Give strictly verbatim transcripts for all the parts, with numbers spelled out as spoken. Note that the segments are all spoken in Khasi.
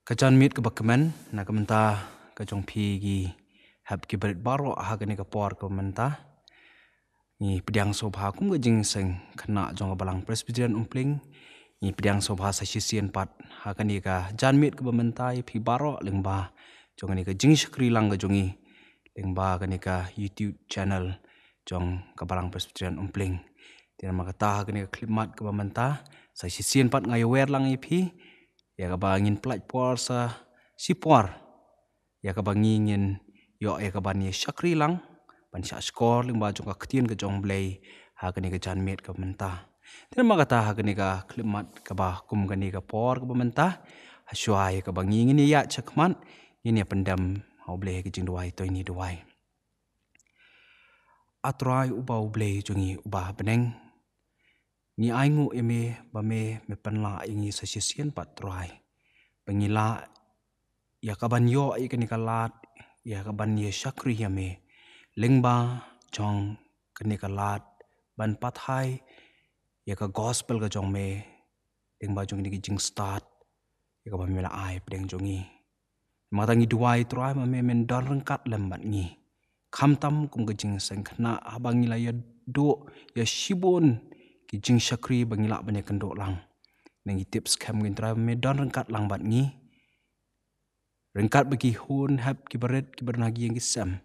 Ka janmiet kaba kmen na ka bynta ka jong phi ki hep ki barit baroh ha kane ka por kaba mynta. Ngi pdiang sngewbha kum ka jingseng khynnah jong ka Balang Presbyterian Umpling. Ngi pdiang sngewbha sa shisien pat ha kane ka janmiet kaba mynta ïa phi baroh lyngba jong kane ka jingshakri lang ka jong ngi, lyngba kane ka YouTube channel jong ka Balang Presbyterian Umpling. Te namar kata ha kane ka khyllipmat kaba mynta sa shisien pat nga ïawer lang ïa phi ïa kaba ngin pynlait por sa shipor ïa kaba ngi ngin ïoh ïa kaban ïa shakri lang ban shah shkor lyngba jong ka ktien ka jong U Blei ha kane ka janmiet kaba mynta. Te namar kata ha kane ka khyllipmat kaba kum kane ka por kaba mynta, ha shuwa ïa kaba ngi ngin ïa ïaid shakhmat, ngin ïa pyndem ha U Blei ha ka jingduwai. To ngin ïa duwai. A Trai uba U Blei jong ngi uba ha bneng, ngi ainguh ïa me ba me me pynlah ïa ngi sa shisien pat Trai, ba ngi lah ïa kaban ïoh ïa kane ka lad ïa kaban ïa shakri ïa me lyngba jong kane ka lad ban pathai ïa ka gospel ka jong me lyngba jong kine ki jingstad ïa kaba me la ai pdeng jong ngi. Namar kata ngi duwai Trai ba me men don ryngkat lem bad ngi, khamtam kum ka jingseng khynnah haba ngi la ïa duh ïa shibun ki jingshakri ba ngi lah ban ïa kynduh lang. Ngi tip skhem ngi Trai ba me don ryngkat lang bad ngi, ryngkat bad ki hun hep ki barit ki barit na ki ïing ki sem,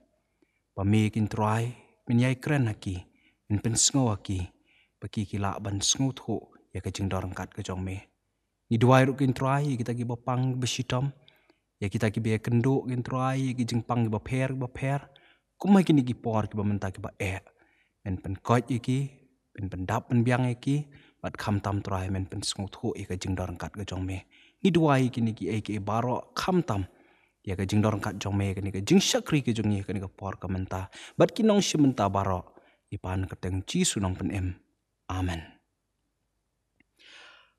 ba me kin Trai men ïai kren ha ki, men pynsngew ha ki, ba ki ki lah ban sngewthuh ïa ka jingdon ryngkat ka jong me. Ngi duwai ruh kin Trai ïa kita kiba pang kiba shitom, ïa kita kiba ïa kynduh kin Trai ïa ki jingpang kiba pher kiba pher, kum ha kine ki por kiba mynta kiba eh. Men pynkoit ïa ki, men pyndap pynbiang ïa ki, bad khamtam Trai men pynsngewthuh ïa ka jingdon ryngkat ka jong me. Ngi duwai ïa kine ki ei ki ei baroh khamtam ïa ka jingdon ryngkat jong me, kane ka jingshakri ka jong ngi kane ka por ka mynta bad ki nongshim bynta baroh. Ngi pan ha ka kyrteng Jisu Nongpynim. Amen.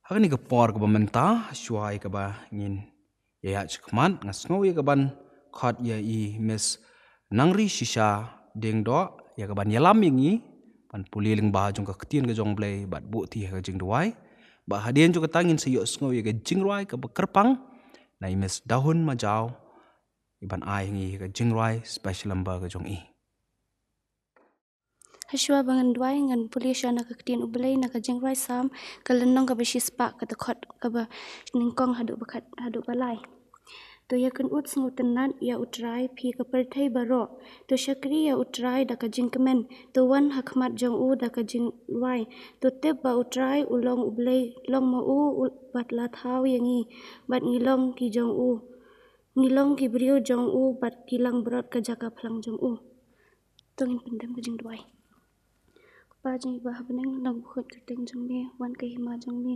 Ha kane ka por kaba mynta, shuwa ïa kaba ngin ïa ïaid shakhmat, nga sngew ïa kaban khot ïa i Miss Nangri Shisha Diengdoh ïa kaban ïalam ïa ngi ban pule lyngba jong ka ktien ka jong U Blei bad buh ti ha ka jingduwai. Bad hadien jong kata ngin sa ïohsngew ïa ka jingrwai kaba kyrpang na i Miss Dahun Majaw, iban ai ïa ngi ïa ka jingrwai special number ka jong i. Hashwa ba ngan duwai, ngan pule sha na ka ktien U Blei na ka jingrwai Salm, ka lynnong kaba shispah, ka dkhot kaba nyngkong haduh ba khat, haduh ba lai. To ïa kynnoh sngewtynnat ïa U Trai phi ka pyrthei baroh. To shakri ïa U Trai da ka jingkmen. To wan ha khmat jong u da ka jingrwai. To tip ba U Trai u long U Blei, long ma u, u bad la thaw ïa ngi, bad ngi long ki jong u. Ngi long ki briew jong u bad ki langbrot ka jaka phlang jong u. To ngin pyndem ka jingduwai. Kpa jong ngi ba ha bneng, long bakhuid ka kyrteng jong me, wan ka hima jong me,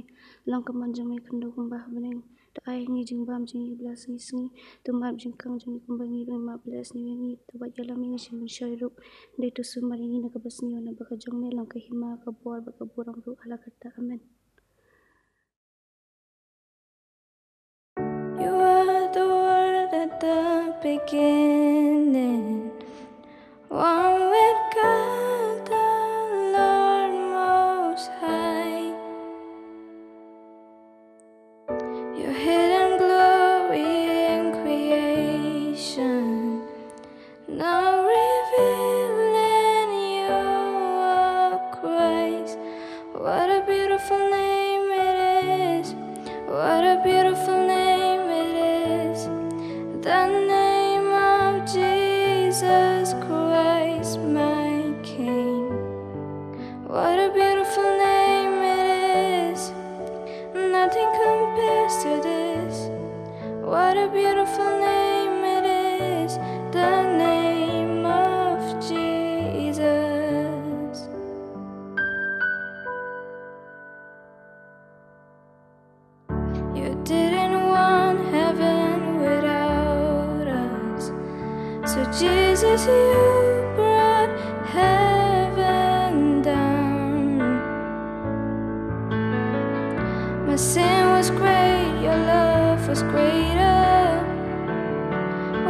long ka mon jong me khyndew kumba ha bneng. To ai ngi jingbam jong ngi ba la sngi sngi, to map jingkhang jong ngi kumba ngi ruh ngi map ba la sniew ïa ngi, to wat ïalam ïa ngi sha ban shoi ruh, hynrei to sumar ïa ngi na kaba sniew na ba ka jong me long ka hima, ka bor bad ka burom ruh hala karta. Amen. You were the Word at the beginning, one with God the Lord Most High. Your hidden glory in creation, now revealed in your grace. What a beautiful name it is. What a beautiful name it is. The name of Jesus Christ, my King. What a beautiful name it is. Nothing compares to this. What a beautiful name it is, the name of Jesus. You didn't want heaven without us. So Jesus, you brought heaven down. My sin was great, your love was greater.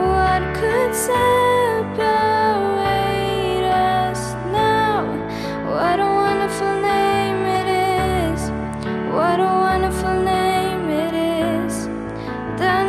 What could separate us now? What a wonderful name it is. What a wonderful name it is. The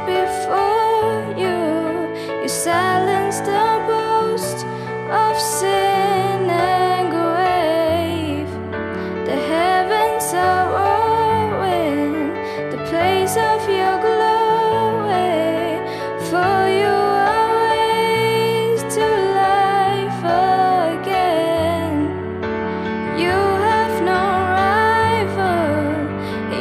Before you, you silence the boast of sin and grave. The heavens are roaring, the place of your glory, for you are raised to life again. You have no rival,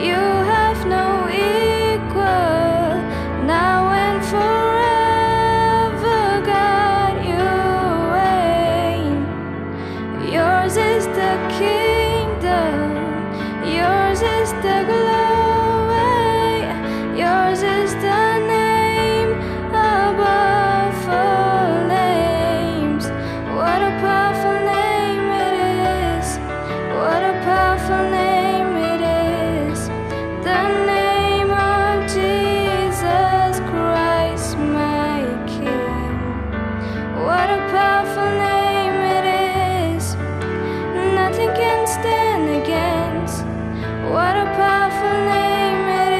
you have no equal. Now and forever, God, you reign. Yours is the kingdom, yours is the glory, yours is the name above all names. What a powerful name it is. What a powerful name it is. The name of Jesus Christ, my King. What a powerful name it is. Nothing can stand against. What a powerful name it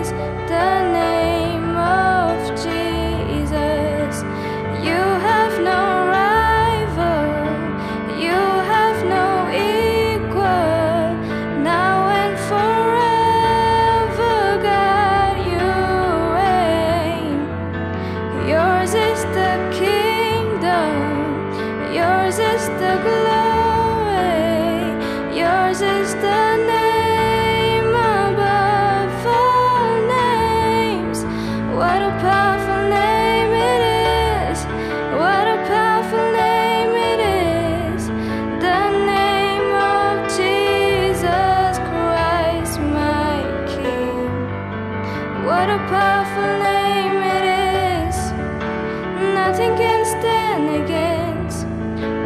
is. The name of Jesus. You have no rival, you have no equal. Now and forever, God, you reign. Yours is the kingdom, yours is the glory, yours is the name above all names. What a powerful name it is. What a powerful name it is. The name of Jesus Christ, my King. What a powerful name it is. Nothing can stand against.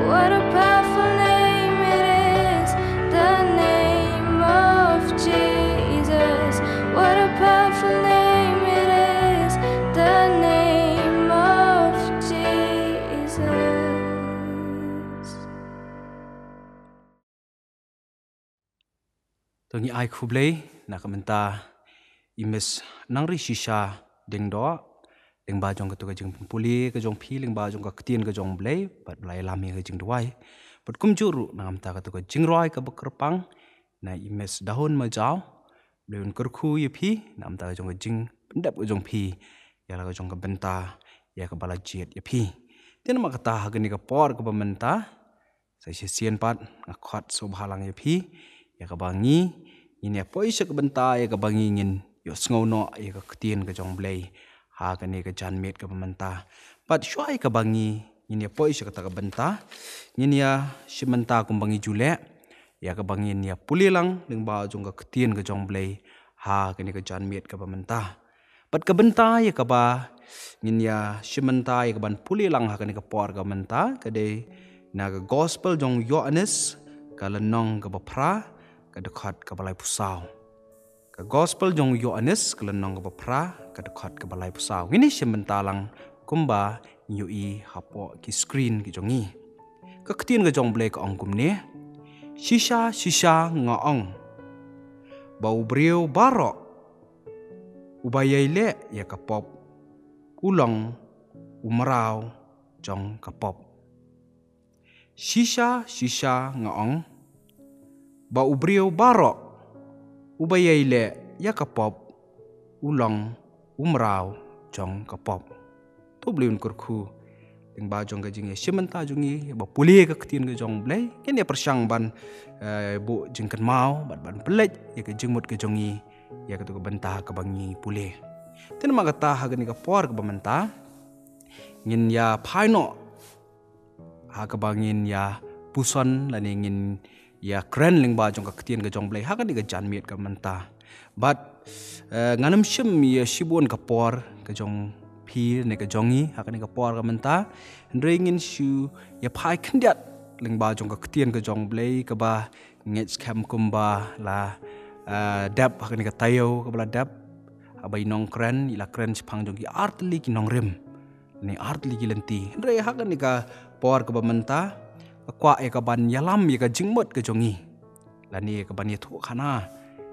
What a powerful name it is. The name of Jesus. What a powerful name it is. The name of Jesus. To ngi ai khublei na ka bynta i Miss Nangri Shisha Diengdoh, lyngba jong katu ka jingpule ka jong phi lyngba jong ka ktien ka jong U Blei, bad ba la ïalam ïa ka jingduwai. Bad kumjuh ruh na ka bynta katu ka jingrwai kaba kyrpang na i Miss Dahun Majaw, U Blei un kyrkhu ïa phi na ka bynta ka jong ka jingpyndep ka jong phi ïa la ka jong ka bynta ïa kaba la jied ïa phi. Te namar kata ha kane ka por kaba mynta, sa shisien pat nga khot sngewbha lang ïa phi ïa kaba ngi ngin ïa poi sha ka bynta ïa kaba ngi ngin ïohsngew noh ïa ka ktien ka jong U Blei ha kane ka janmiet kaba mynta. Bad shuwa ïa kaba ngi ngin ïa poi sha kata ka bynta, ngin ïa shim bynta kumba ngi ju leh ïa kaba ngin ïa pule lang lyngba jong ka ktien ka jong U Blei ha kane ka janmiet kaba mynta. Bad ka bynta ïa kaba ngin ïa shim bynta ïa kaban pule lang ha kane ka por kaba mynta ka dei na ka Gospel jong u Ïoannis ka lynnong kaba phra ka dkhot kaba laiphew saw. Ka Gospel jong u Ïoannis ka lynnong kaba phra ka dkhot kaba laiphew saw. Ngin ïa shim bynta lang kumba ngi ïohi hapoh ki screen ki jong ngi. Ka ktien ka jong U Blei ka ong kumne: Shisha shisha nga ong ba u briew baroh uba ïai leh ïa ka pop u long u mraw jong ka pop. Shisha shisha nga ong ba u briew baroh uba ïai leh ïa ka pop u long u mraw jong ka pop. To U Blei un kyrkhu lyngba jong ka jingïashim bynta jong ngi ba pule ka ktien ka jong U Blei. Ngin ïa pyrshang ban, eh, buh jingkynmaw bad ban pynleit ïa ka jingmut ka jong ngi ïa katu ka bynta kaba ngi pule. Te namar kata ha kane ka por kaba mynta ngin ïa phai noh ha kaba ngin ïa puson lane ngin ïa kren lyngba jong ka ktien ka jong U Blei ha kane ka janmiet kaba mynta. Bad, eh, ngan ym shim ïa shibun ka por ka jong phi ne ka jong ngi ha kane ka por kaba mynta. Hynrei ngin shu ïa phai khyndiat lyngba jong ka ktien ka jong U Blei kaba ngeit skhem kumba la, eh, dep ha kane ka taïew kaba la dep. Haba i nongkren i la kren shaphang jong ki artylli ki nongrim ne artylli ki lynti. Hynrei ha kane ka por kaba mynta ka kwah ïa kaban ïalam ïa ka jingmut ka jong ngi lane kaban ïathuh khana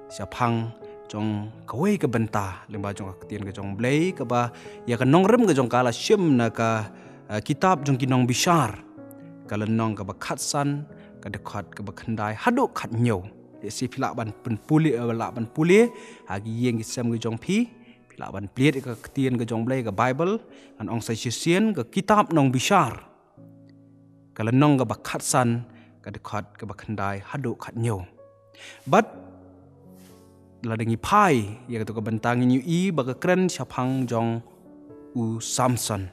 shaphang jong kawei ka bynta lyngba jong ka ktien ka jong Blei, kaba ïa ka nongrim ka jong ka la shim na ka, eh, kitab jong ki nongbishar, ka lynnong kaba khatsan, ka dkhot kaba khyndai haduh khathynñiew. Te shi phi lah ban pynpule, eh, lah ban pule ha ki ïing ki sem ka jong phi, phi lah ban plie ïa ka ktien ka jong Blei, ka Bible. Ngan ong sa shisien, ka kitab nongbishar, ka lynnong kaba khatsan, ka dkhot kaba khyndai haduh khathynñiew. Bad lada ngi phai ïa kato ka bynta, ngin ïohi ba ka kren shaphang jong u Samson.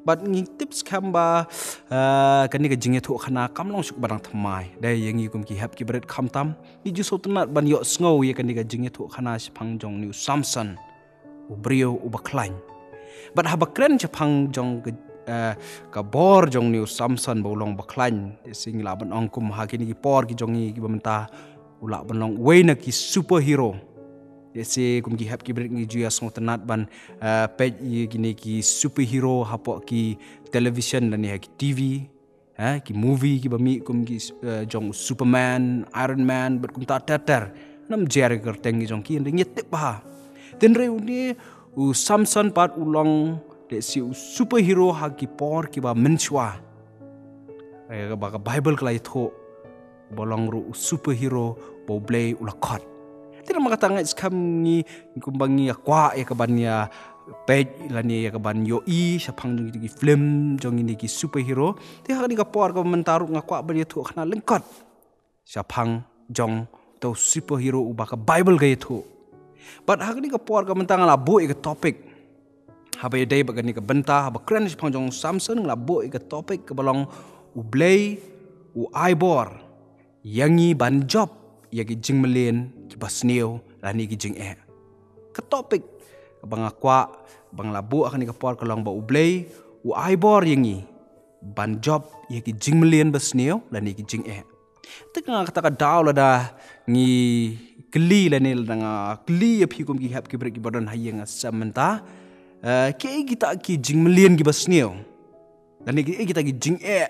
Bad ngi tip skhem ba, eh, kane ka jingïathuhkhana kam long shuh kaba dang thymmai. Dei, ïa ngi kum ki hep ki barit khamtam, ngi ju sngewtynnat ban ïohsngew ïa kane ka jingïathuhkhana shaphang jong une u Samson, u briew uba khlaiñ. Bad haba kren shaphang jong ka, eh, ka bor jong une u Samson ba u long ba khlaiñ, te shi ngi lah ban ong kum ha kine ki por ki jong ngi kiba mynta, u lah ban long uwei na ki superhero. Te shi kum ki hep ki barit ngi ju ïa sngewtynnat ban, eh, peit ïa kine ki superhero hapoh ki television lane ha ki T V, eh, ki movie kiba mih kum ki, eh, jong Superman, Iron Man, bad kumta ter ter. Namar ïa ka kyrteng ki jong ki, hynrei ngi tip bha. Te hynrei une u Samson pat u long, te shi u superhero ha ki por kiba mynshuwa. Eh, ba ka Bible ka la ïathuh, ba long ruh u superhero ba U Blei u la khot. Te namar kata nga ngeit skhem ngi, kumba ngi ïa kwah ïa kaban ïa peit lane ïa kaban ïohi shaphang jong kine ki film jong kine ki superhero. Te ha kane ka por kaba mynta ruh nga kwah ban ïathuhkhana lyngkot shaphang jong uto u superhero uba ka Bible ka ïathuh. Bad ha kane ka por kaba mynta nga la buh ïa ka topic, haba ïadei bad kane ka bynta, haba kren shaphang jong u Samson, nga la buh ïa ka topic kaba long U Blei u ai bor ïa ngi ban jop ïa ki jingmlien kiba sniew lane ki jingeh. Ka topic ba nga kwah, ba nga la buh ha kane ka por ka long ba U Blei u ai bor ïa ngi ban jop ïa ki jingmlien ba sniew lane ki jingeh. Te nga, kata ka daw lada ngi kylli lane lada nga kylli ïa phi kum ki hep ki barit kiba don ha ïing ha sem mynta, eh, kiei kita ki jingmlien kiba sniew lane kiei kita ki jingeh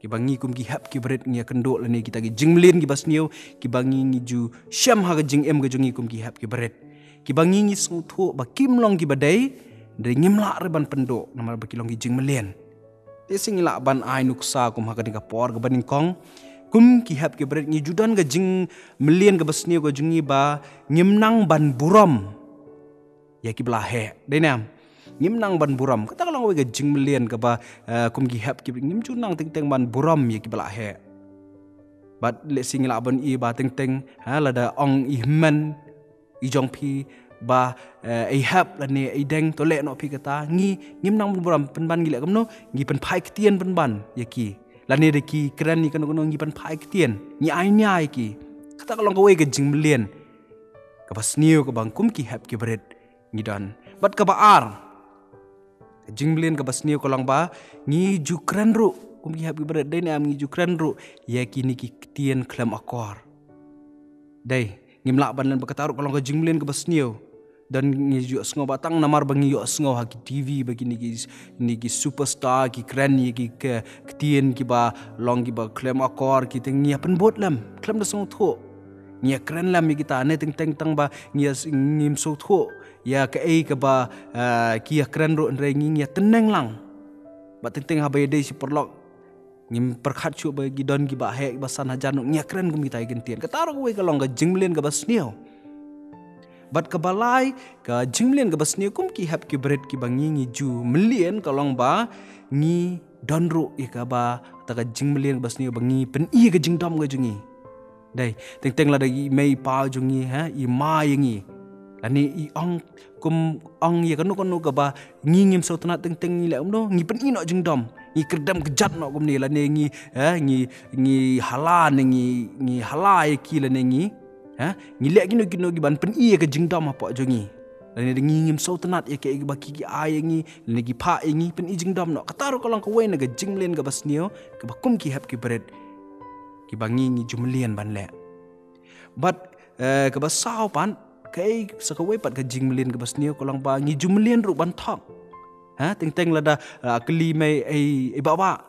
kiba ngi kum ki hep ki barit ngi ïakynduh lane kita ki jingmlien kiba sniew kiba ngi, ngi ju shem ha ka jingim ka jong ngi kum ki hep ki barit, kiba ngi, ngi sngewthuh ba kim long kiba dei, hynrei ngim lah ruh ban pynduh namar ba ki long ki jingmlien. Te shi ngi lah ban ai nuksa kum ha kane ka por kaba nyngkong, kum ki hep ki barit ngi ju don ka jingmlien kaba sniew ka jong ngi ba ngim nang ban burom ïa kiba la heh. Dei ne em? Ngim nang ban burom. Kata ka long kawei ka jingmlien kaba, eh, kum ki hep ki barit ngim ju nang teng teng ban burom ïa kiba la heh. Bad lehse ngi lah ban ïohi ba teng teng, ha, lada ong i hynmen i jong phi ba, eh, i hep lane i deng, to leh noh phi kata, ngi, ngim nang ban burom. Pynban ngi leh kumno? Ngi pynphai ktien pynban ïa ki. Lane da ki kren ïa kano kano, ngi pynphai ktien, ngi ai nia ïa ki. Kata ka long kawei ka jingmlien kaba sniew kaba kum ki hep ki barit ngi don. Bad kaba ar, ka jingmlien kaba sniew ka long ba ngi ju kren ruh, kum ki hep ki barit, dei ne em, ngi ju kren ruh ïa kine ki ktien khlem akor. Dei, ngim lah ban len ba kata ruh ka long ka jingmlien kaba sniew. Don ngi ju sngew ba tang namar ba ngi ïohsngew ha ki T V ba kine ki, kine ki superstar ki kren ïa ki, ki ktien kiba long kiba khlem akor, kita ngi ïa pynbud lem, khlem da sngewthuh. Ngi ïa kren lem ïa kita, ne teng teng tang ba ngi ïa s-, ngim sngewthuh ïa kaei kaba, eh, ki ïa kren ruh, hynrei ngi, ngi ïa tneng lang. Ba teng teng haba ïadei shi paralok, ngim pyrkhat shuh ba ki don kiba heh, kiba san hajan, ngi ïa kren kum kita ki ktien. Kata ruh kawei ka long ka jingmlien kaba sniew. Bad kaba lai, ka jingmlien kaba sniew kum ki hep ki barit kiba ngi, ngi ju mlien ka long ba ngi don ruh ïa kaba, kata ka jingmlien kaba sniew ba ngi pyni ïa ka jingdom ka jong ngi. Dei, teng teng lada i mei i pa jong ngi, ha, i ma ïa ngi, lane i ong, kum ong ïa kano kano kaba ngi ngim sngewtynnat, teng teng ngi leh kumno, ngi pyni noh jingdom, ngi kyrdem kjat noh kumne, lane ngi, ha, ngi, ngi hala ne ngi, ngi hala ïa ki lane ngi, ha, ngi leh kino kino kiban pyni ïa ka jingdom hapoh jong ngi. Lane da ngi ngim sngewtynnat ïa kaei kaba ki, ki ai ïa ngi, lane ki phah ïa ngi, pyni jingdom noh. Kata ruh ka long kawei na ka jingmlien kaba sniew kaba kum ki hep ki barit kiba ngi, ngi ju mlien ban leh. Bad, eh, kaba saw pat, kaei sa kawei pat ka jingmlien kaba sniew ka long ba ngi ju mlien ruh ban thok. Ha, teng teng lada, eh, kylli mei, ei, ei Bah Bah,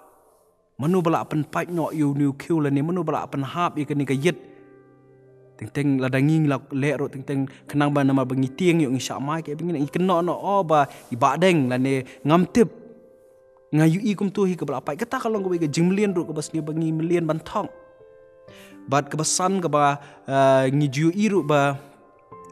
mano ba lah pynpait noh ïa une u khiew lane mano ba lah pynhap ïa kane ka ïit? Teng teng lada ngi la leh ruh teng teng khnang ba namar ba ngi tieng ïoh ngi shah mai, kaei ba ngi leh? Ngi kynnoh noh, oh, ba i Bahdeng lane ngam tip. Nga ïohi kumto hi kaba la pait. Kata ka long kawei ka jingmlien ruh kaba sniew ba ngi mlien ban thok. Bad kaba san kaba, ah, ngi ju ïohi ruh ba,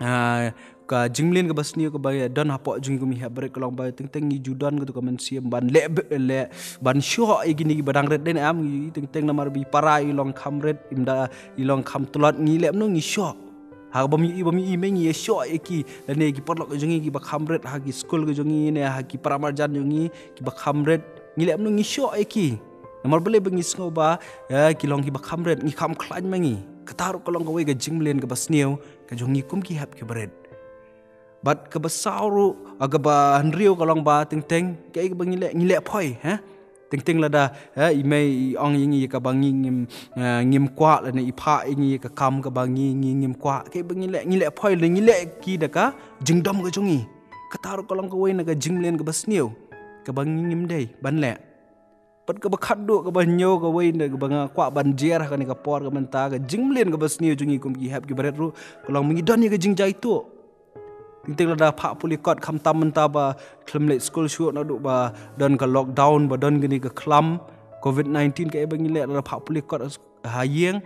ah, ka jingmlien kaba sniew kaba don hapoh jong ngi kum ki hep barit ka long ba teng teng ngi ju don kato ka mynsiem ban leh be-, leh ban shoh ïa kine kiba dang rit. Dei ne em? Ngi teng teng namar ba i para i long kham rit, im da i long kham tlot, ngi leh kumno? Ngi shoh. Ha kaba ym ïohi, ba ym ïohi, ngi ïa shoh ïa ki, lane ki paralok ka jong ngi kiba kham rit ha ki skul ka jong ngi ne ha ki para marjan jong ngi kiba kham rit, ngi leh kumno? Ngi shoh ïa ki. Namar balei? Ba ngi sngew ba, eh, ki long kiba kham rit, ngi kham khlaiñ ma ngi. Kata ruh ka long kawei ka jingmlien kaba sniew ka jong ngi kum ki hep ki barit. Bad kaba saw ruh, ah, kaba hynriew ka long ba teng teng kaei kaba ngi leh? Ngi leh phoi, ha? Teng teng lada, ha, i mei i ong ïa ngi ïa kaba ngi ngim, ah, ngim kwah, lane i phah ïa ngi ïa ka kam kaba ngi, ngi ngim kwah, kaei ba ngi leh? Ngi leh phoi, lane ngi leh ki da ka jingdom ka jong ngi. Kata ruh ka long kawei na ka jingmlien kaba sniew kaba ngi ngim dei ban leh. Bad kaba khatduh, kaba hynñiew, kawei na kaba nga kwah ban jer ha kane ka por ka mynta, ka jingmlien kaba sniew jong ngi kum ki hep ki barit ruh ka long ba ngi don ïa ka jingjaituh. Teng teng lada phah pulikot, khamtam mynta ba khlem leit skul shuh naduh ba don ka lockdown, ba don kane ka khlam covid nineteen, kaei ba ngi leh? Lada phah pulikot ha ïing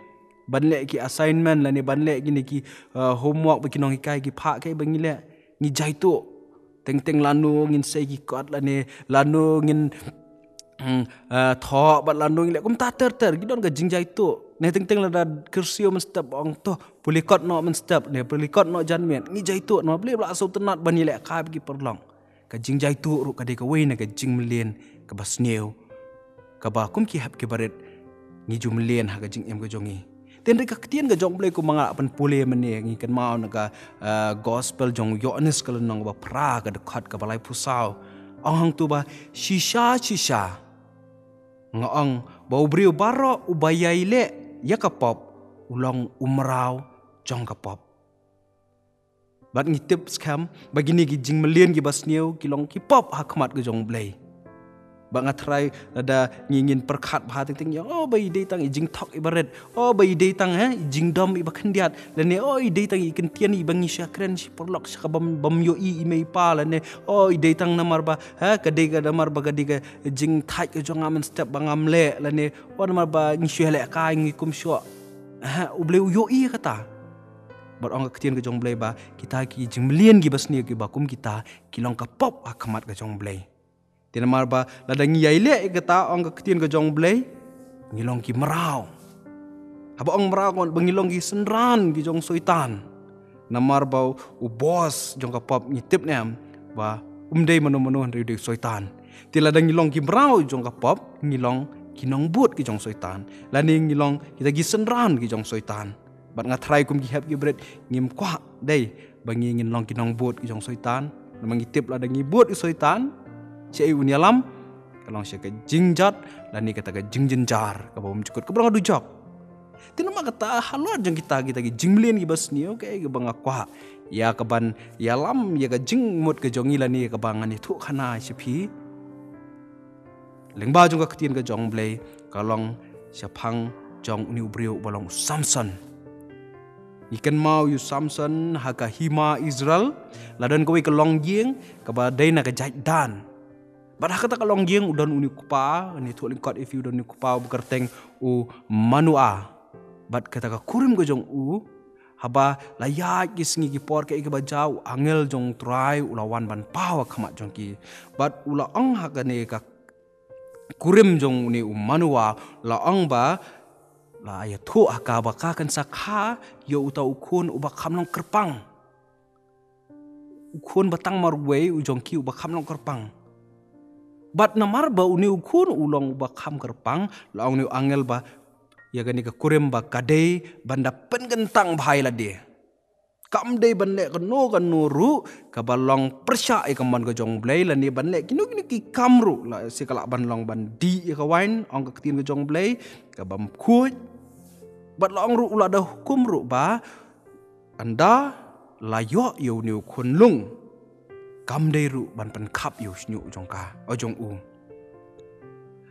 ban leh ki assignment lane ban leh kine ki, uh, homework ba ki nonghikai ki phah, kaei ba ngi leh? Ngi jaituh. Teng teng lano ngin sei ki kot lane lano ngin, hmm, eh, thoh bad lano ngin leh kumta ter ter, ngi don ka jingjaituh. Ne teng teng lada kyrsiew mynstep, ong to pulikot noh mynstep, ne pulikot noh janmiet, ngi jaituh. Namar balei? Ba la sngewtynnat ban ïalehkai bad ki paralok. Ka jingjaituh ruh ka dei kawei na ka jingmlien kaba sniew kaba kum ki hep ki barit ngi ju mlien ha ka jingim ka jong ngi. Te hynrei ka ktien ka jong U Blei kumba nga la pynpule mynne, ngi kynmaw na ka, eh, gospel jong u Ïoannis ka lynnong ba phra, ka dkhot kaba laiphew saw. Ong hangto ba shisha shisha nga ong ba u briew baroh uba ïai leh ïa ka pop u long u mraw jong ka pop. Bad ngi tip skhem ba kine ki jingmlien kiba sniew ki long ki pop ha khmat ka jong U Blei. Ba nga tharai lada ngi ngin pyrkhat bha teng teng ïa, oh, ba i dei tang i jingthok iba rit, oh, ba i dei tang, eh, i jingdom iba khyndiat, lane, oh, i dei tang i kyntien iba ngi shah kren shi paralok sha kaba ym, bym ïohi i mei i pa, lane, oh, i dei tang namar ba, eh, ka dei ka namar ba ka dei ka jingthait ka jong nga mynstep ba ngam leh, lane, oh, namar ba ngi shu ïalehkai ngi kumshoh. Eh, U Blei u ïohi kata. Bad ong ka ktien ka jong U Blei ba kita ki jingmlien kiba sniew kiba kum kita ki long ka pop ha khmat ka jong U Blei. Te namar ba lada ngi ïai leh ïa kata, ong ka ktien ka jong U Blei, ngi long ki mraw. Haba ong mraw, ka mut ba ngi long ki synran ki jong Soitan. Namar ba u boss jong ka pop ngi tip ne em ba um dei mano mano hynrei u dei Soitan. Te lada ngi long ki mraw jong ka pop, ngi long ki nongbud ki jong Soitan, lane ngi long kita ki synran ki jong Soitan. Bad nga tharai kum ki hep ki barit ngim kwah dei ba ngi ngin long ki nongbud ki jong Soitan. Namar ngi tip lada ngi bud ïa Soitan, shaei un ïalam? Ka long sha ka jingjot lane kata ka jingjynjar kaba ym jukut, kaba long dujok. Te namar kata halor jong kita, kita ki jingmlien kiba sniew, kaei kaba nga kwah ïa kaban ïalam ïa ka jingmut ka jong ngi lane ïa kaba ngan ïathuh khana sha phi. Lyngba jong ka ktien ka jong U Blei ka long shaphang jong une u briew uba long u Samson. Ngi kynmaw ïa u Samson ha ka hima Israel, la don kawei ka longïing kaba dei na ka jaid Dan. Bad ha kata ka longïing u don une u kpa, ngi ïathuh lyngkot ïa phi, u don une u kpa uba kyrteng u Manoah. Bad kata ka kurim ka jong u, haba la ïaid ki sngi ki por, kaei kaba jia, u angel jong U Trai u la wan ban paw ha khmat jong ki. Bad u la ong ha kane ka kurim jong une u Manoah, la ong ba, la ïathuh ha ka ba ka kan sa kha ïa uta u khun uba kham long kyrpang. U khun ba tang marwei u jong ki uba kham long kyrpang. Bad namar ba une u khun u long uba kham kyrpang, la ong une u angel ba ïa kane ka kurim ba ka dei ban da pynkyntang bha ïa lade. Kam dei ban leh kano kano ruh kaba long pyrshah ïa ka mon ka jong U Blei, lane ban leh kino kino ki kam ruh, la shisha ka lah ban long ban dih ïa ka wain, ong ka ktien ka jong U Blei, kaba ym khuid. Bad la ong ruh, u la da hukum ruh ba ynda la ïoh ïa une u khunlung, kam dei ruh ban pynkhap ïa u shñiuh jong ka, o jong u.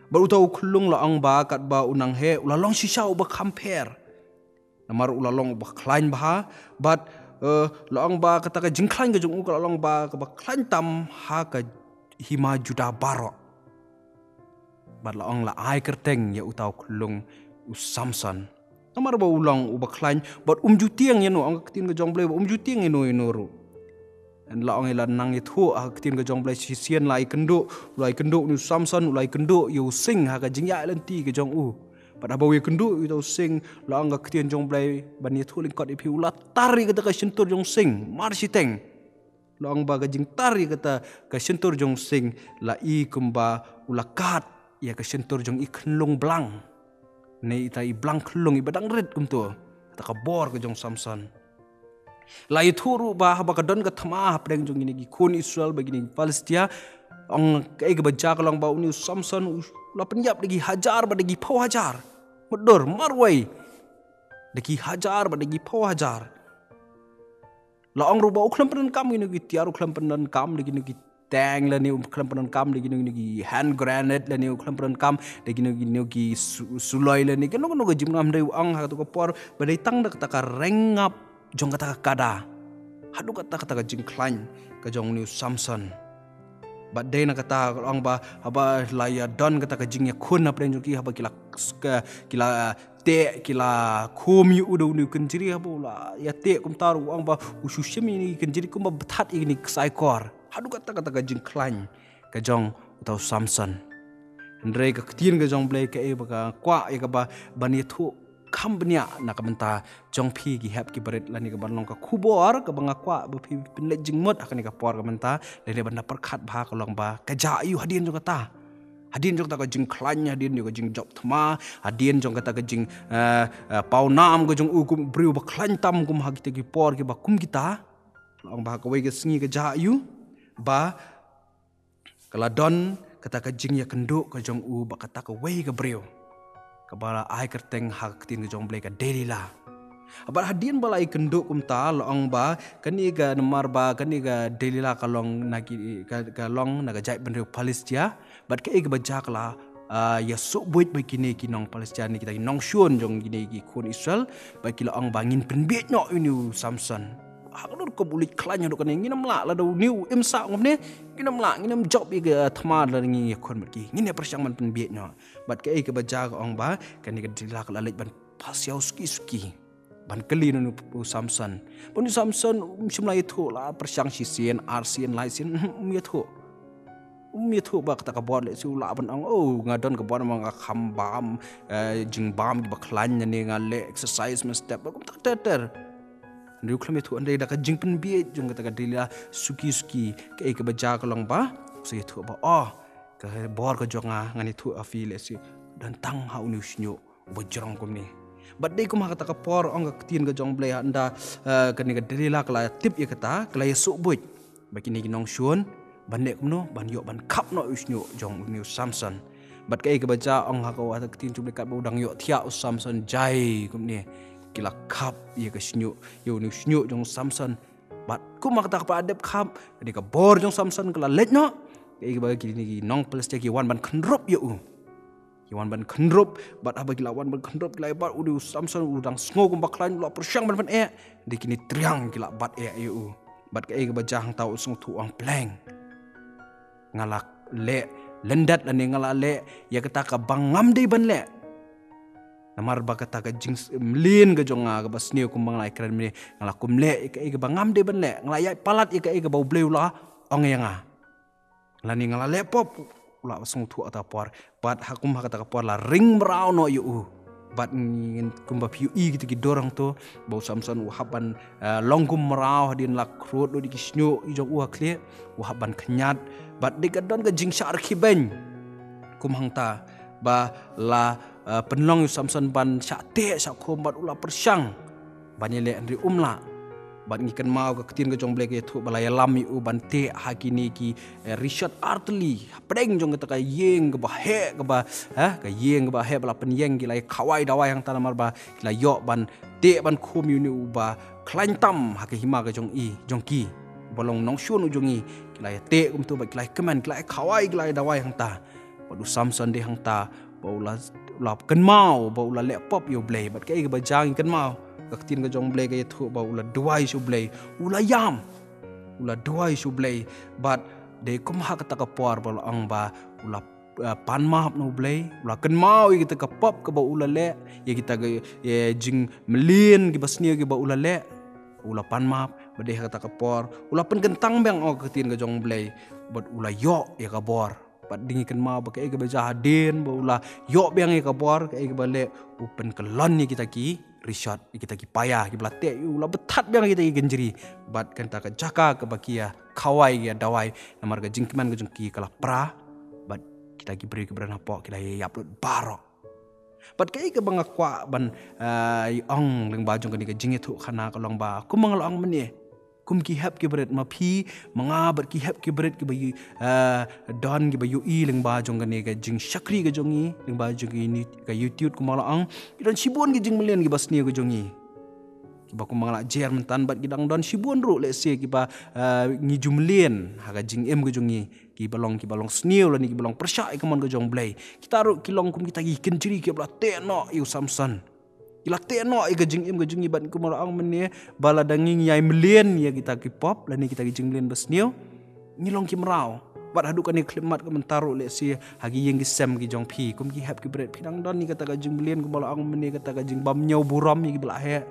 Bad uta u khunlung, la ong ba katba u nang heh u la long shisha uba kham pher. Namar u la long uba khlaiñ bha, bad, eh, la ong ba kata ka jingkhlaiñ ka jong u ka la long ba kaba khlaiñ tam ha ka hima Judah baroh. Bad la ong la ai kyrteng ïa uta u khyllung u Samson. Namar ba u long uba khlaiñ, bad um ju tieng ïano, ong ka ktien ka jong Blei ba um ju tieng ïano ïano ruh. Hynrei la ong ïa la nang ïathuh ha ka ktien ka jong Blei shisien la ïakynduh, u la ïakynduh une u Samson, u la ïakynduh ïa u sing ha ka jingïaid lynti ka jong u. Bad haba u ïakynduh ïa uta u sing, la ong ka ktien jong Blei ban ïathuh lyngkot ïa phi, u la tar ïa kata ka shyntur jong u sing mar shiteng. La ong ba ka jingtar ïa kata ka shyntur jong u sing la i kumba u la kad ïa ka shyntur jong i khunlung blang. Ne ita i blang khunlung iba dang rit kumto. Kata ka bor ka jong u Samson. La ïathuh ruh ba haba ka don ka thma hapdeng jong kine ki khun Israel bad kine ki Palestia. Ong kaei kaba jia ka long ba une u Samson u la pynïap da ki hajar bad da ki phew hajar. Mutdur marwei. Da ki hajar bad da ki phew hajar. La ong ruh ba u khlem pyndonkam ïa kine ki tiar, u khlem pyndonkam ïa kine ki tank lane, u khlem pyndonkam ïa kine ki hand grenade lane, u khlem pyndonkam ïa kine ki su-, suloi lane, kano kano ka jingpyndonkam, hynrei u ong ha katu ka por ba dei tang da kata ka reng ngap jong kata ka kada. Haduh kata, kata ka jingkhlaiñ ka jong une u Samson. Bad dei na kata ka ong ba haba la ïa don kata ka jingïakhun hapdeng jong ki, haba ki la, ki la teh, ki la khum ïa u da une u kynjri, haba u la ïa teh kumta ruh u ong ba u shu shim ïa kine ki kynjri kumba bthat ïa kine ki ksai kor. Haduh kata, kata ka jingkhlaiñ ka jong uta u Samson. Hynrei ka ktien ka jong Blei kaei ba ka kwah ïa kaba ban ïathuh kham bniah na ka bynta jong phi ki hep ki barit lane kaban long ka khubor kaba nga kwah ba phi pynleit jingmut ha kane ka por ka mynta, lane ban da pyrkhat bha ka long ba ka jia aiu hadien jong kata. Hadien jong kata ka jingkhlaiñ, hadien jong ka jingjop thma, hadien jong kata ka jing, eh, eh, pawnam ka jong u kum u briew ba khlaiñ tam kum ha kita ki por kiba kum kita. La ong ba ha kawei ka sngi ka jia aiu ba ka la don kata ka jingïakynduh ka jong u bad kata kawei ka briew kaba la ai kyrteng ha ka ktien ka jong Blei ka Delilah. Bad hadien ba la ïakynduh kumta, la ong ba kane ka, namar ba kane ka Delilah ka long na ki, ka, ka long na ka jaitbynriew Palestia. Bad kaei kaba jia ka la, ah, ïasuh buit bad kine ki nong Palestia ne kita ki nongshun jong kine ki khun Israel. Bad ki la ong ba ngin pynbiej noh ïa une u Samson. Ha kano rukom u leit khlaiñ haduh kane, ngin ym lah, lada une u im sah kumne, ngin ym lah, ngin ym jop ïa ka thma lada ngin ïakhun bad ki, ngin ïa pyrshang ban pynbiej noh. Bad kaei kaba jia ka ong ba kane ka Delilah ka la leit ban pasiaw suki suki ban kylli na une u Samson. Bad une u Samson um shym la ïathuh, la pyrshang shisien, arsien, laisien, um ïathuh. Um ïathuh ba kata ka bor lehse u lah ban ong, oh, nga don ka bor, ma nga kham bam, eh, jingbam kiba khlaiñ ne nga leh exercise mynstep, ba kumta ter ter. Hynrei u khlem ïathuh, hynrei da ka jingpynbiej jong kata ka Delilah suki suki, kaei kaba jia ka long ba u sa ïathuh ba, oh, ka bor ka jong nga ngan ïathuh ha phi lehse don tang ha une u shñiuh uba jrong kumne. Bad dei kum ha kata ka por, ong ka ktien ka jong Blei, haba, eh, kane ka Delilah ka la tip ïa kata, ka la ïasuh buit. Bad kine ki nongshun ban leh kumno, ban ïoh ban khap noh u shñiuh jong une u Samson. Bad kaei kaba jia, ong ha ka, ha ka ktien jong Blei, katba u dang ïohthiah u Samson jai kumne, ki la khap ïa ka shñiuh, ïa une u shñiuh jong u Samson. Bad kum ha kata ka por ba la dep khap, kane ka bor jong u Samson ka la leit noh. Kaei kaba kine ki nong Palestia ki wan ban kynrup ïa u. Ki wan ban kynrup, bad haba ki la wan ban kynrup, ki la ïa bat, une u Samson u dang sngew kumba khlaiñ, u la pyrshang ban pyneh, hynrei kine triang ki la bat eh ïa u. Bad kaei kaba jia hangta, u sngewthuh, u ong, pleng. Nga la leh lyndet lane nga la leh ïa kata kaba ngam dei ban leh. Namar ba kata ka jingmlien ka jong nga kaba sniew kumba nga la ïakren mynne, nga la kum leh ïa kaei kaba ngam dei ban leh, nga la ïaid palat ïa kaei kaba U Blei u la ong ïa nga. Lane nga la leh pop, u la sngewthuh ha kata ka por. Bad ha kum ha kata ka por la ring mraw noh ïa u. Bad ngin, kumba phi ïohi kita ki dur hangto, ba u Samson u hap ban, eh, long kum mraw hadien la khrud lut ïa ki shñiuh jong u ha khlieh, u hap ban khñiat. Bad dei ka don ka jingshah rkhie beiñ. Kum hangta ba la, eh, pynlong ïa u Samson ban shah teh shah khum bad u la pyrshang ban ïaleh hynriew um lah. Bad ngi kynmaw ka ktien ka jong U Blei ka ïathuh ba la ïalam ïa u ban teh ha kine ki, eh, rishot artylli hapdeng jong kata ka ïing kaba heh kaba, eh, ka ïing kaba heh ba la pynïeng, ki la ïa khawai dawai hangta namar ba ki la ïoh ban teh ban khum ïa une uba khlaiñ tam ha ka hima ka jong i, jong ki. Uba long nongshun u jong i, ki la ïa teh kumto bad ki la ïa kmen, ki la ïa khawai, ki la ïa dawai hangta. Bad u Samson dei hangta ba u la, u la kynmaw ba u la leh pop ïa U Blei, bad kaei kaba jia ngi kynmaw. Ka ktien ka jong U Blei ka ïathuh ba u la duwai sha U Blei, u la ïam, u la duwai sha U Blei. Bad dei kum ha kata ka por ba la ong ba u la, eh, pan map na U Blei, u la kynmaw ïa kita ka pop kaba u la leh, ïa kita ka, eh, jingmlien kiba sniew kiba u la leh, u la pan map. Bad dei ha kata ka por u la pynkyntang biang, oh, ka ktien ka jong U Blei, bad u la ïoh ïa ka bor. Bad dei ngi kynmaw ba kaei kaba jia hadien ba u la ïoh biang ïa ka bor, kaei kaba leh, u pynkyllon ïa kita ki rishot, ïa kita ki paia kiba la teh, u la bthat biang ïa kita ki kynjri. Bad kata ka jaka kaba ki ïa khawai, ki ïa dawai, namar ka jingkmen ka jong ki ka la pra. Bad kita ki briew kiba don hapoh ki la ïa ïap lut baroh. Bad kaei kaba nga kwah ban, eh, ong lyngba jong kane ka jingïathuhkhana ka long ba, kumba nga la ong mynne, kum ki hep ki barit, ma phi ma nga bad ki hep ki barit kiba ïoh, eh, don kiba ïohi lyngba jong kane ka jingshakri ka jong ngi, lyngba jong kane ka YouTube, kumba la ong, ki don shibun ki jingmlien kiba sniew ka jong ngi, kiba kumba nga la jer mynta, bad ki dang don shibun ruh, lehse, kiba, eh, ngi ju mlien ha ka jingim ka jong ngi, kiba long, kiba long sniew lane kiba long pyrshah ïa ka mon ka jong U Blei. Kita ruh ki long kum kita ki kynjri kiba la teh noh ïa u Samson. Ki la teh noh ïa ka jingim ka jong ngi, bad kumba la ong mynne, ba lada ngi ïai mlien ïa kita ki pop lane kita ki jingmlien ba sniew, ngi long ki mraw. Bad haduh kane ka khyllipmat ka mynta ruh, lehse ha ki ïing ki sem ki jong phi, kum ki hep ki barit, phi dang don ïa kata ka jingmlien, kumba la ong mynne, kata ka jingbymñiew burom ïa kiba la heh.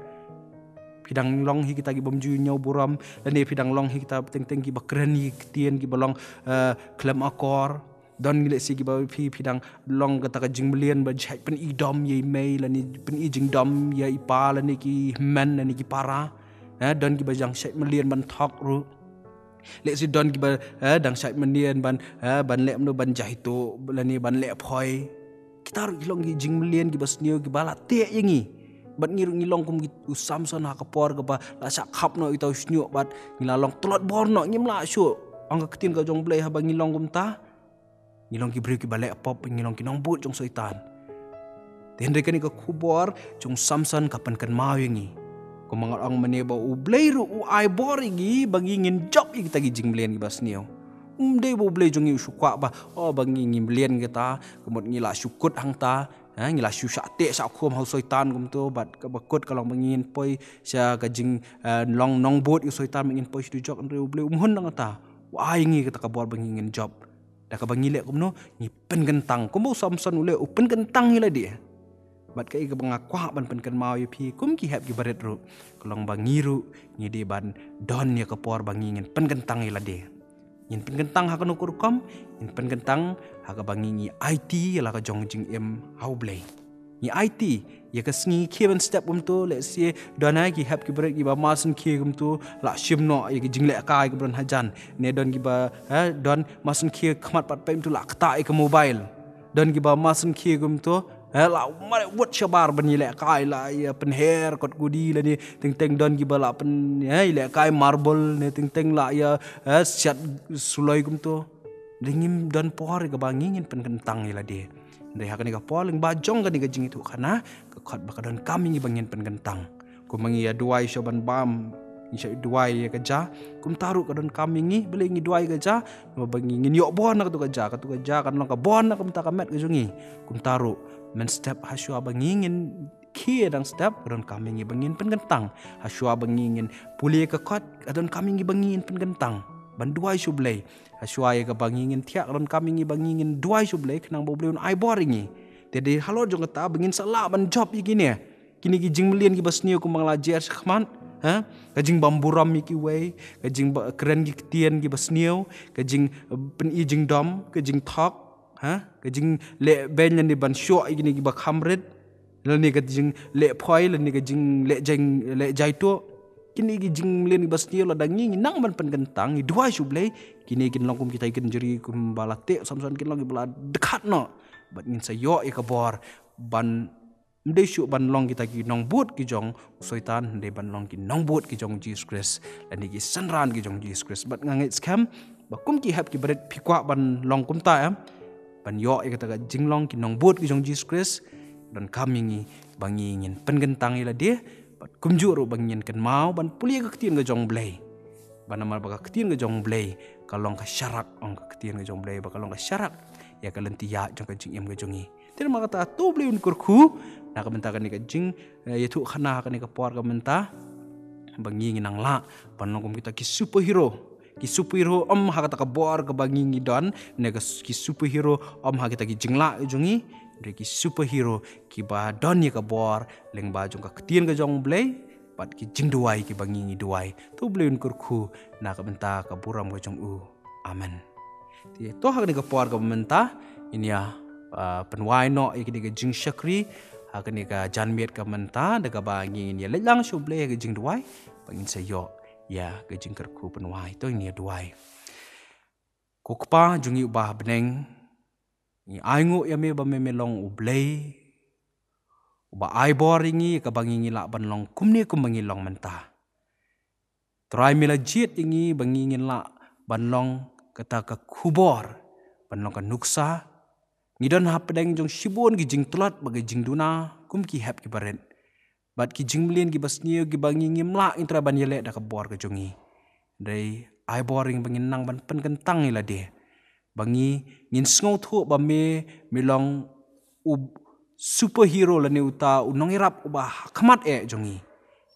Phi dang long hi kita ki bym ju ñiew burom, lane phi dang long hi kita teng teng kiba kren ïa ki ktien kiba long, eh, khlem akor. Don ngi, lehse kiba phi, phi dang long kata ka jingmlien ba shait pyni dom ïa i mei, lane pyni jingdom ïa i pa, lane ki hynmen, lane ki para. Eh, don kiba dang shait mlien ban thok ruh. Lehse don kiba, eh, dang shait mlien ban, eh, ban leh mano, ban jaituh, lane ban leh phoi. Kita ruh ki long ki jingmlien kiba sniew kiba la teh ïa ngi. Bad ngi ruh ngi long kum ki, u Samson ha ka por kaba la shah khap noh ïa uta u shñiuh bad ngi la long tlot bor noh, ngim lah shuh. Ong ka ktien ka jong U Blei, haba ngi long kumta, ngi long ki briew kiba leh pop, ngi long ki nongbud jong Soitan. Te hynrei kane ka khubor jong u Samson ka pynkynmaw ïa ngi, kumba nga la ong mynne, ba U Blei ruh u ai bor ïa ngi ba ngi ngin jop ïa kita ki jingmlien kiba sniew. Ym dei ba U Blei jong ngi u shu kwah ba, oh, ba ngi, ngi mlien kita, ka mut ngi la shu kut hangta, eh, ngi la shu shah teh shah khum ha u Soitan kumto, bad kaba kut ka long ba ngi ngin poi sha ka jing, eh, long nongbud ïa u Soitan, ba ngin poi sha dujok. Hynrei U Blei um hun nangta. U ai ngi kata ka bor ba ngi ngin jop. Da kaba ngi leh kumno, ngi pynkyntang. Kumba u Samson u leh, u pynkyntang ïa lade. Bad kaei kaba nga kwah ban pynkynmaw ïa phi kum ki hep ki barit ruh, ka long ba ngi ruh ngi dei ban don ïa ka por ba ngi ngin pynkyntang ïa lade. Ngin pynkyntang ha kano ka rukom? Ngin pynkyntang ha kaba ngi, ngi aiti ïa la ka jong jingim ha U Blei. Ngi aiti ïa ka sngi, khie ban step kumto, lehse don, eh, ki hep ki barit kiba mar shen khie kumto la shim noh ïa ki jinglehkai kiba don hajan. Ne don kiba, eh, don mar shen khie khmat pat peit kumto la ktah ïa ka mobile. Don kiba mar shen khie kumto, eh, la mareh wut shabar ban ïalehkai, la ïa pynher kot kudi lane teng teng, don kiba la pyn, eh, ïalehkai marble, ne teng teng la ïa, eh, siat suloi kumto. Te ngim don por ïa kaba ngi ngin pynkyntang ïa lade. Hynrei ha kane ka por lyngba jong kane ka jingïathuhkhana, ka khot ba ka donkam ïa ngi ba ngin pynkyntang. Kumba ngi ïa duwai shuwa ban bam, ngi shu duwai ïa ka ja, kumta ruh ka donkam ïa ngi, balei ngi duwai ka ja, ba ngi, ngin ïoh bor na katu ka ja, katu ka ja kan long ka bor na ka bynta ka met ka jong ngi. Kumta ruh mynstep, ha shuwa ba ngi ngin khie dang step, ka donkam ïa ngi ba ngin pynkyntang. Ha shuwa ba ngi ngin pule ka kot, ka donkam ïa ngi ba ngin pynkyntang ban duwai sha U Blei. Ha shuwa ïa kaba ngi ngin thiah, ka donkam ïa ngi ba ngi ngin duwai sha U Blei, khnang ba U Blei un ai bor ïa ngi. Te dei halor jong kata ba ngin sa lah ban jop ïa kine, kine ki jingmlien kiba sniew kumba nga la jer shakhmat, ha? Ka jingbym burom ïa kiwei, ka jingba kren ki ktien kiba sniew, ka jing, eh, pyni jingdom, ka jingthok, ha? Ka jingleh beiñ lane ban shoh ïa kine kiba kham rit, lane ka jingleh phoi, lane ka jingleh jai, leh jaituh. Kine ki jingmlien kiba sniew, lada ngi, ngi nang ban pynkyntang, ngi duwai sha U Blei, kine kin long kum kita ki kynjri kumba la teh u Samson, kin long kiba la dkhat noh. Bad ngin sa ïoh ïa ka bor ban, ym dei shuh ban long kita ki nongbud ki jong u Soitan, hynrei ban long ki nongbud ki jong u Jisu Khrist, lane ki synran ki jong u Jisu Khrist. Bad nga ngeit skhem ba kum ki hep ki barit phi kwah ban long kumta, em, ban ïoh ïa kata ka jinglong ki nongbud ki jong u Jisu Khrist, donkam ïa ngi ba ngi ngin pynkyntang ïa lade, bad kumjuh ruh ba ngin kynmaw ban pule ka ktien ka jong U Blei. Ba namar ba ka ktien ka jong U Blei ka long ka sharak, ong ka ktien ka jong U Blei ba ka long ka sharak ïa ka lynti ïaid jong ka jingim ka jong ngi. Te namar kata to Blei un kyrkhu na ka bynta kane ka jing, eh, ïathuh khana ha kane ka por ka bynta ba ngi ngin nang lah ban long kum kita ki superhero. Ki superhero ym ha kata ka bor kaba ngi ngi don, ne ka s-, ki superhero ym ha kita ki jinglah jong ngi, hynrei ki superhero kiba don ïa ka bor lyngba jong ka ktien ka jong U Blei bad ki jingduwai kiba ngi ngi duwai. To Blei un kyrkhu na ka bynta ka burom ka jong U. Amen. Te to ha kane ka por kaba mynta ngin ïa, ah, pynwai noh ïa kane ka jingshakri ha kane ka janmiet ka mynta, da kaba ngin ïa leit lang sha U Blei ha ka jingduwai ba ngin sa ïoh ïa ka jingkyrkhu pynwai. To ngin ïa duwai. Ko Kpa jong ngi uba ha bneng, ngi ainguh ïa me ba me me long U Blei uba ai bor ïa ngi kaba ngi ngi lah ban long kumne kumba ngi long mynta. Trai, me la jied ïa ngi ba ngi ngin lah ban long kata ka khubor, ban long ka nuksa. Ngi don ha pdeng jong shibun ki jingtlot bad ki jingduna kum ki hep ki barit bad ki jingmlien kiba sniew kiba ngi ngim lah, Trai, ban ïaleh da ka bor ka jong ngi. Hynrei ai bor ïa ngi ba ngin nang ban pynkyntang ïa lade, ba ngi ngin sngewthuh ba me me long u superhero lane uta u nongïarap uba ha khmat eh jong ngi.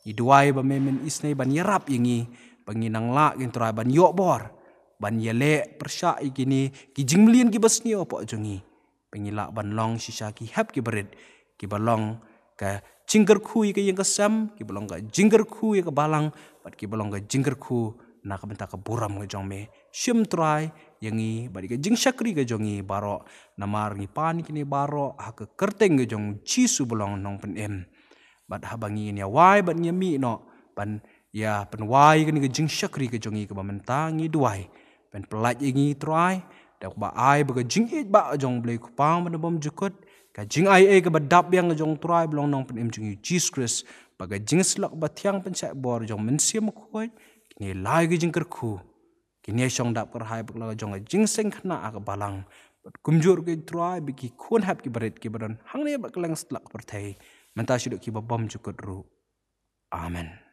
Ngi duwai ba me men isynei ban ïarap ïa ngi ba ngin nang lah, Trai, ban ïoh bor ban ïaleh pyrshah ïa kine ki jingmlien kiba sniew hapoh jong ngi, ba ngi lah ban long shisha ki hep ki barit kiba long ka jingkyrkhu ïa ka ïing ka sem, kiba long ka jingkyrkhu ïa ka balang bad kiba long ka jingkyrkhu na ka bynta ka burom ka jong me. Shim, Trai, ïa ngi bad ïa ka jingshakri ka jong ngi baroh, namar ngi pan ïa kine baroh ha ka kyrteng ka jong U Jisu ba long Nongpynim. Bad haba ngi ngin ïa wai bad ngi ïa mih noh ban ïa pynwai ïa kane ka jingshakri ka jong ngi kaba mynta, ngi duwai ban pyllait ïa ngi, Trai, da kaba ai ba ka jingïeit ba jong U Blei Kpa Mynsiem Bakhuid, ka jingaiei kaba dap biang ka jong U Trai ba long Nongpynim jong ngi U Jisu Khrist, bad ka jingïasyllok ba thiang pynshah bor jong U Mynsiem Bakhuid, kin ïa la ïa ka jingkyrkhu, kin ïa shong dap kyrhai bakla ka jong ka jingseng khynnah ha ka balang bad kumjuh ruh, Trai, bad ki khun hep ki barit kiba don hangne bad kylleng satlak pyrthei, mynta shaduh kiba bymjukut ruh. Amen.